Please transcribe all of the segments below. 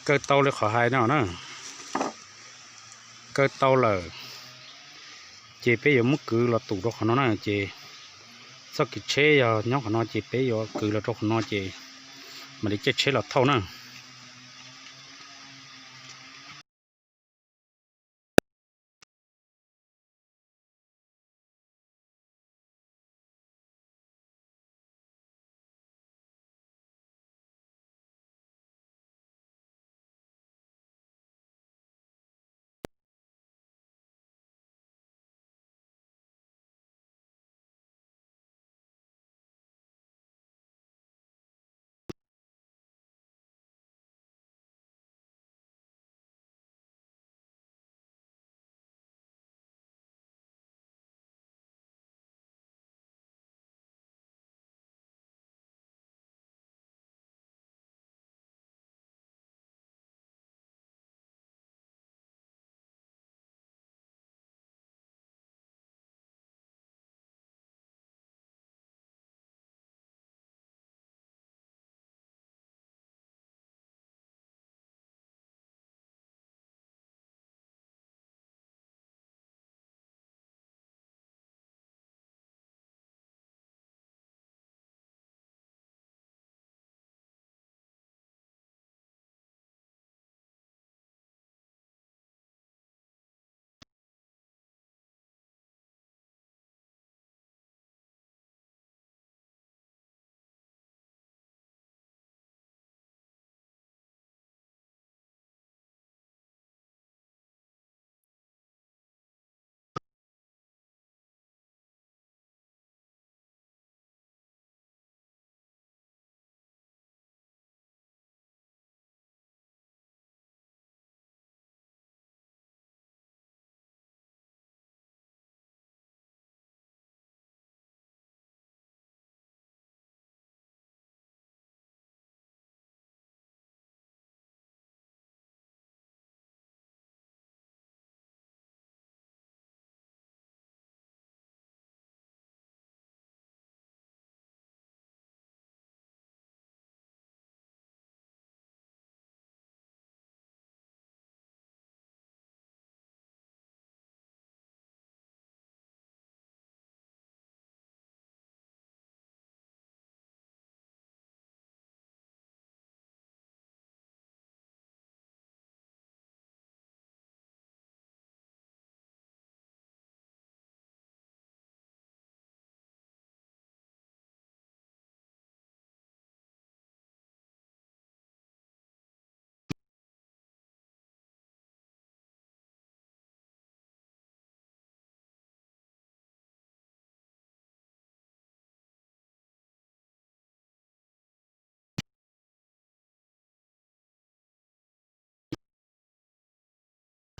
Kaw tau li qhov hais no na, kaw tau lawm, ces peb yuav muab kwv los tus rau qhov no na. Ces txoj kev tsheb yog nyob qhov no, ces peb yuav kwv los rau qhov no, ces mam li caij tsheb los thauj na.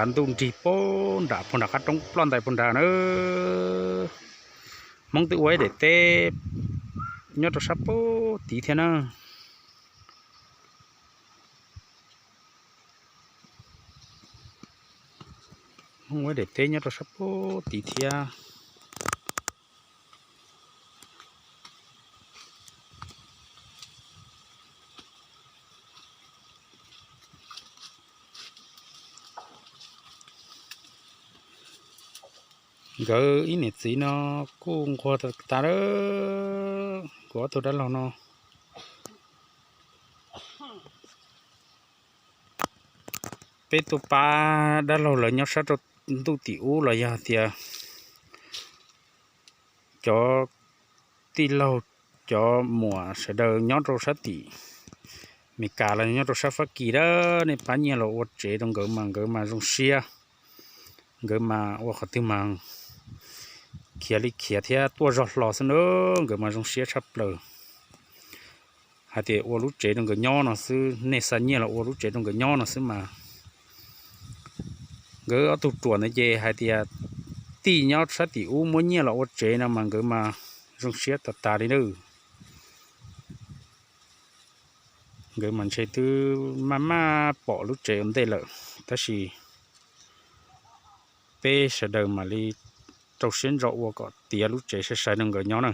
Kav ntuj nrig pag nram pag nram qab roob ploj ntais pag nrad na. Hmoob twb ua ib daim teb nyob rau sab pag tid thiab na. Hmoob ua ib daim teb nyob rau sab pag tid thiab. Nkawd ib niam txiv no kuj nquag tas lawm, kuv ob tug dab laug no. Peb tuaj pab dab laug lawv nyob sab rau ntuj tim ub los yog tias cov tij laug, cov muam sawv daws nyob rau sab tim Meskas los nyob rau sab Fab Kis na, nej pab nyiaj los ua tsev rau nkawd mas nkawd mas zoo siab. Nkawd mas ua qhov twg mas khiav li khiav thiab tuaj zog hlo xwb na, nkawd mas zoo siab tshaj plaws. Hais tias ua lub tsev rau nkawd nyob no xwb, nej xa nyiaj los ua lub tsev rau nkawd nyob no xwb mas. Nkawd ob tug ruam ntawd ces hais tias tij nyob sab tim ub muab nyiaj los ua tsev no mas nkawd mas zoo siab tas tas li na. Nkawd mas ntshe twb maj maj pom lub tsev ua ntej lawm, tab sis peb sawv daws mam li rau siab ntso ua kom tiav lub tsev sai sai rau nkawd nyob na.